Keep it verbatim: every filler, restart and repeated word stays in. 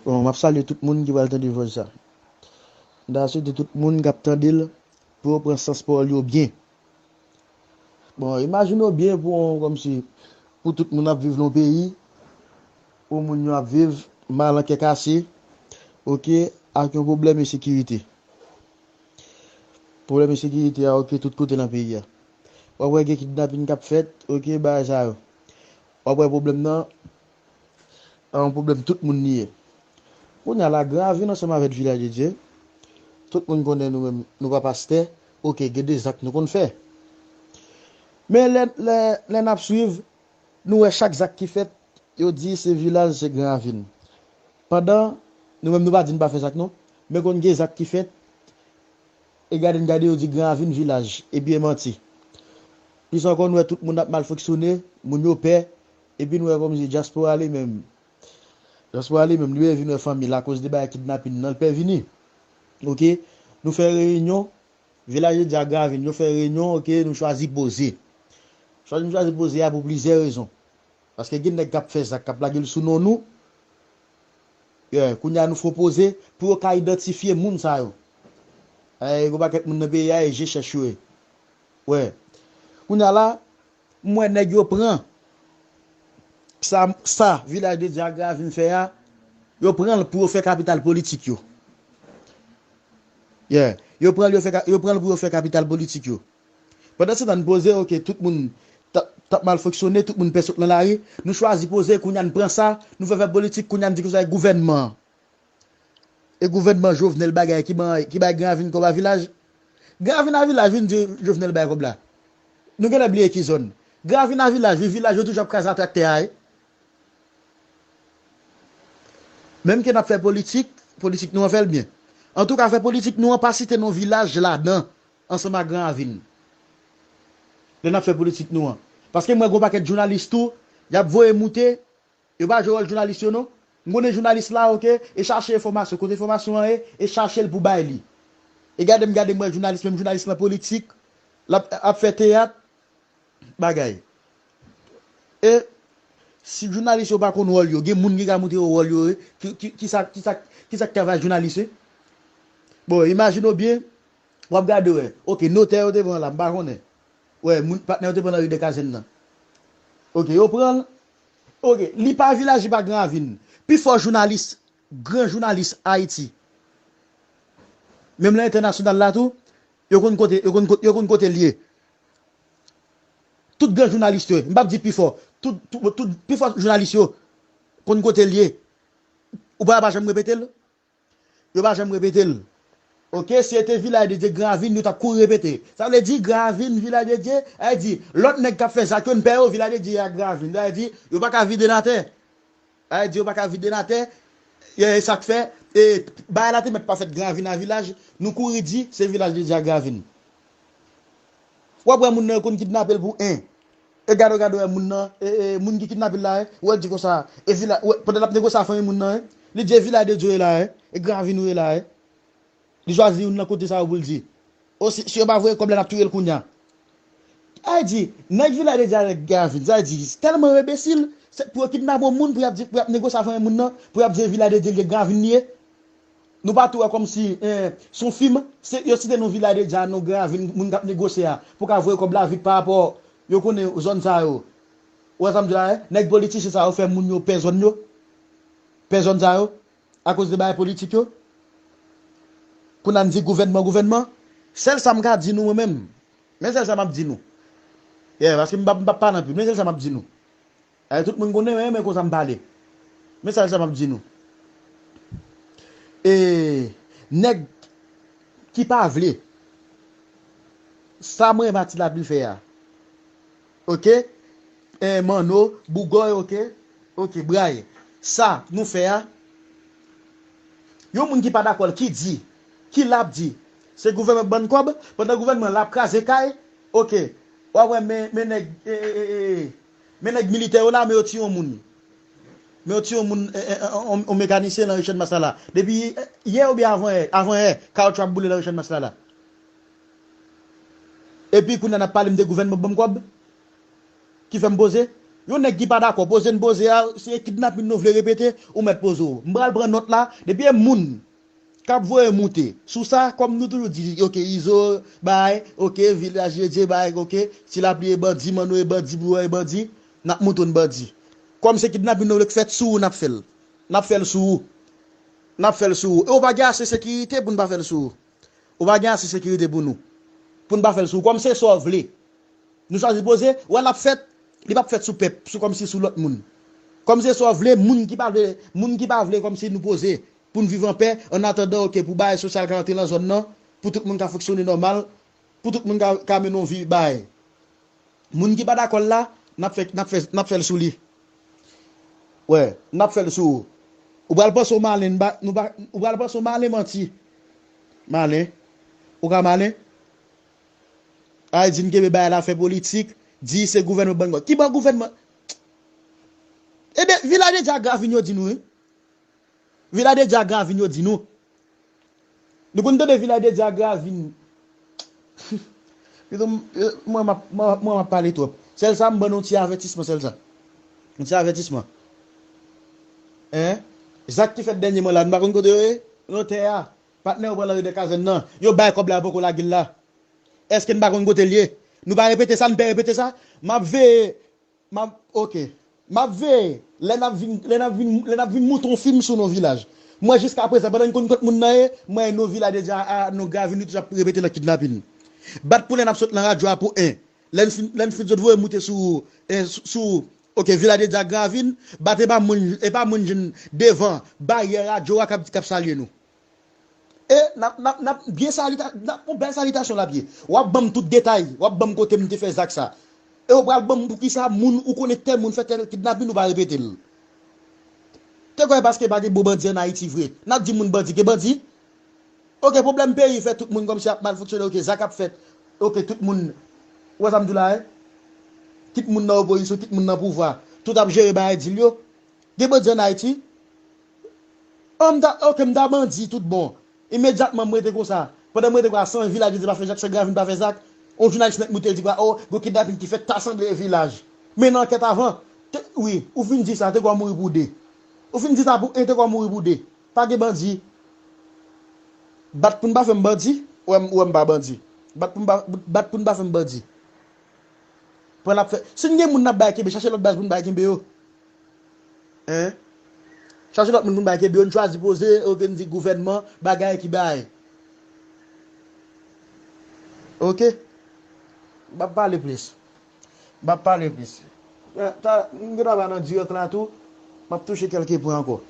Bon, m ap salye tout moun ki pral tande vòs sa. M ta swete tout moun k ap tande l pou yo pran sans pawòl yo byen. Bon, imajine w byen pou yon, kòmsi, pou tout moun ap viv nan yon peyi, pou moun yo ap viv mal an kè kase, oke, ak yon pwoblèm ensekirite. Pwoblèm ensekirite a, oke, tout kote nan peyi a. W ap wè gen kidnapin k ap fèt, oke, bagay sa yo. W ap wè pwoblèm nan, a yon pwoblèm tout moun li ye. Kounye a la, Gran Ravin ansanm avèk Vilaj de Dye, tout moun konnen nou menm, nou pa pastè, oke, gen de zak nou konn fè. Men lè, lè, lè n ap swiv, nou wè chak zak ki fèt, yo di se Vilaj, se Gran Ravin. Pandan, nou menm nou pa di n pa fè zak non, men konn gen zak ki fèt, e gade n gade yo di Gran Ravin Vilaj, epi e manti. Plis ankò, nou wè tout moun ap mal fonksyone, moun yo pè, epi nou wè kòmsi dyaspora li menm. Dyaspora li menm, li pè vin wè fanmi l akoz de bagay kidnapin nan, l pè vini. Oke, nou fè reyinyon, Vilaj de Dye ak Gran Ravin, yo fè reyinyon, oke, nou chwazi poze. Chwazi, nou chwazi poze a pou plizyè rezon. Paske gen nèg k ap fè zak, k ap lage l sou non nou. Yeah, kounye a nou fè poze pou yo ka idantifye moun sa yo. Eh, gen pakèt moun nan peyi a, e je chèch yo ye. Wè. Kounye a la, m wè nèg yo pran sa, sa Vilaj de Dye ak Gran Ravin fè a, yo pran l pou yo fè kapital politik yo. Yeah. Yo pran l, yo fè ka-, yo pran l pou yo fè kapital politik yo. Pandan se tan, n poze, oke, tout moun t ap, t ap mal fonksyone, tout moun pè sot nan lari. Nou chwazi poze, kounye a n pran sa, nou fè fè politik, kounye a n di konsa e gouvènman an. E gouvènman Jovenel bagay ki ban, ki bay Gran Ravin kòb a Vilaj. Gran Ravin a Vilaj, vin di Jovenel bay kòb la. Nou genlè bliye ki zòn. Gran Ravin a Vilaj, wi, Vilaj yo toujou ap kraze a traktè a, wi. Menm ke n ap fè politik, politik nou an fè l byen. Antouka, fè politik nou an pa site non Vilaj ladan, ansanm ak Gran Ravin. Lè n ap fè politik nou an. Paske m wè gon pakèt jounalis tou, y ap voye moute, yo pa jwe wòl jounalis yo non. M konnen jounalis la, oke, e chache enfòmasyon, kote enfòmasyon an ye, e chache l pou bay li. E gade m, gade m wè jounalis, menm jounalis lan politik, l ap, ap fè teyat, bagay. E si jounalis yo pa konn wòl yo, gen moun ki ka montre yo wòl yo, ki, ki, ki sa, ki sa, ki sa k travay jounalis, wi? Bon, imajine w byen, w ap gade, wè. Oke, notè yo te pran la, m pa konnen. Wè, moun, patnè yo te pran nan ri de Kazèn nan. Oke, yo pran l. Oke, li pa Vilaj, li pa Gran Ravin. Pifò jounalis, gran jounalis Ayiti, menm nan entènasyonal la tou, yo konn kote, yo konn kote, yo konn kote l ye. Tout gran jounalis yo, m p ap di pifò, tout, tout, tout, pifò jounalis yo konn kote l ye. Ou pa, pa janm repete l? Yo pa janm repete l. Oke, si se te Vilaj de Dye, Gran Ravin, yo t ap kouri repete. Sa vle di, Gran Ravin, Vilaj de Dye, sa vle di, lòt nèg k ap fè zak yo, n pè yo, Vilaj de Dye ak Gran Ravin. Sa vle di, yo pa ka vide n atè. Sa vle di, yo pa ka vide n atè. E, e sa k fè, e, bagay la te mèt pa fèt Gran Ravin a Vilaj, nou kouri di, se Vilaj de Dye ak Gran Ravin. W ap wè moun nan yo konn kidnape l pou en. E gade, gade, wè moun nan, e, e, moun ki kidnape l la, e, wè l di konsa, e Vilaj, wè, pandan l ap negosye a fanmi moun nan, e, li di e Vilaj de Dye w ye la, e, e Gran Ravin ou ye la, e. Li chwazi youn nan kote sa yo pou l di. O, si, si yo pa voye kòb la, n ap touye l kounye a. Sa vle di, nèg Vilaj de Dye avèk Gran Ravin, sa vle di, tèlman yo enbesil, se pou yo kidnape yon moun, pou y ap di, pou y ap negosye a fanmi moun nan, pou y ap di e Vilaj de Dye l ye, Gran Ravin li ye. Nou pa tou wè kòmsi, eh, se yon fim, se, yo site non Vilaj de Dye a, non Gran Ravin, moun k ap negosye a, pou ka voye kòb la vit pa rapò, yo konnen zòn sa yo. Ou wè sa m di la, eh? Nèg politisyen sa yo fè moun yo pè zòn yo. Pè zòn sa yo. Akoz de bagay politik yo. Kounye a n di gouvènman, gouvènman. Sèl sa m ka di nou mwen menm. Men sèl sa m ap di nou. Yeah, paske m p ap, m p ap pale anpil. Men sèl sa m ap di nou. Eh, tout moun konnen, men, men konsa m pale. Men sèl sa m ap di nou. E nèg ki pa vle sa mwen Mati Lapli fè a. Oke? Eh, Manno, Bougòy, oke? Oke, Bray. Sa nou fè a, yon moun ki pa dakò l, ki di, ki l ap di, se gouvènman k ban n kòb, pandan gouvènman la ap kraze kay, oke. W ap wè men, men nèg, e, e, e, e, men nèg militè yo la, men yo tiye yon moun. Men yo tiye yon moun, e, e, e, yon, yon mekanisyen nan Richard Maslala. Depi, e, yè oubyen avan yè, avan yè, kawoutchou ap boule nan Richard Maslala. Epi kounye a n ap pale m de gouvènman k ban m kòb, ki fè m poze. Yon nèg ki pa dakò, poze n poze a, se kidnapin nou vle repete, ou mèt poze w. M pral pran nòt la, depi e moun k ap voye moute sou sa, kòm nou toujou di, oke, Izo bay, oke, Vilaj de Dye bay, oke, Ti Lapli e bandi, Manno e bandi, Bouyon e bandi, n ap montre n bandi. Kòm se kidnapin nou vle k fèt sou ou, n ap fè l. N ap fè l sou ou. N ap fè l sou ou. E ou pa gen ase sekirite pou n pa fè l sou ou. Ou pa gen ase sekirite pou nou. Pou n pa fè l sou ou. Kòm se sa w vle. Nou chwazi poze, wè l ap fèt, li p ap fèt sou pèp, sou kòmsi sou lòt moun. Kòm se sa w vle, moun ki pa vle, moun ki pa vle kòmsi nou poze, pou n viv an pè, an atandan, oke, pou bagay sosyal ka antre nan zòn nan, pou tout moun ka fonksyone nòmal, pou tout moun ka, ka mennen yon vi bagay. Moun ki pa dakò l la, n ap fè, n ap fè, n ap fè l sou li. Wè, n ap fè l sou ou. Ou pral panse w malen, n pa, nou pa, ou pral panse w malen, manti. Malen. Ou ka malen? Ay di n kenbe bagay la fè politik, di se gouvènman bann kòb. Ki ban gouvènman? Ebe, Vilaj de Dye ak Gravin yo di nou, wi. Vilaj de Dye ak Gravin yo di nou. Nou konn tande Vilaj de Dye ak Gravin. Pito m, mwen m ap, mwen, mwen m ap pale twòp. Sèl sa, m ban nou ti avètisman, sèl sa. Yon ti avètisman. Hein? Zak ki fèt dènyèman la, nou pa konn kote yo ye? Nan tè a. Patnè yo pran nan de kazèn nan. Yo bay kòb la, yo poko lage l la. Èske n pa konn kote l ye? Nou pa repete sa, n pè repete sa? M ap veye, m ap, oke. M ap veye. Lè n ap vin, lè n ap vin, lè n ap vin moute yon fim sou non Vilaj. Mwen, jiska prezan, pandan n konn kot moun nan ye, mwen, non Vilaj de Dye a, non Gravin, nou toujou ap repete nan kidnapin. Bat pou lè n ap sot nan radyo a pou en. Lè n fin, lè n fin sot voye moute sou, en, sou, sou, oke, Vilaj de Dye ak Gravin, bat e pa moun, e pa moun jwenn devan baryè radyo a k ap, k ap salye nou. E n ap, n ap, n ap byen salita-, n ap yon bèl salitasyon l ap ye. W ap ban m tout detay, w ap ban m kote m te fè zak sa. E w pral ban m poukisa moun ou konnen tèl moun fè tèl kidnapin, ou pa repete l. Te kwè paske pa gen bon bandi ann Ayiti vre, n ap di moun bandi, gen bandi? Oke, pwoblèm peyi fè tout moun kòmsi ap mal fonksyone, oke, zak ap fèt, oke, tout moun, ou wè sa m di w la, wi? Kit moun nan opozisyon, kit moun nan pouvwa, tout ap jere bagay dil yo. Gen bandi ann Ayiti? An, m ta, oke, m ta bandi tout bon. Imedyatman, m rete konsa. Pandan m rete konsa, san Vilaj de Dye pa fè zak, san Gravin pa fè zak, yon jounalis nèk moute, l di, o, gon kidnapin ki fèt, ta sanble e Vilaj. Men nan ankèt avan, te, wi, ou fin di sa, te kwè w mouri pou de. Ou fin di sa pou en, te kwè w mouri pou de. Pa gen bandi. Bat pou n pa fè m bandi, ou wè m, ou wè m pa bandi. Bat pou n pa, bat pou n pa fè m bandi. Pran l ap fè. Si n gen moun n ap bay kenbe, chache lòt baz pou n bay kenbe yo. Hein? Chache lòt moun pou n bay kenbe yo, n chwazi poze, oke, n di gouvènman, bagay ki bagay. Oke? M ap pale plis. M ap pale plis. Eh, ta, m gen dwa pa nan dirèk la tou, m ap touche kèlke pwen ankò.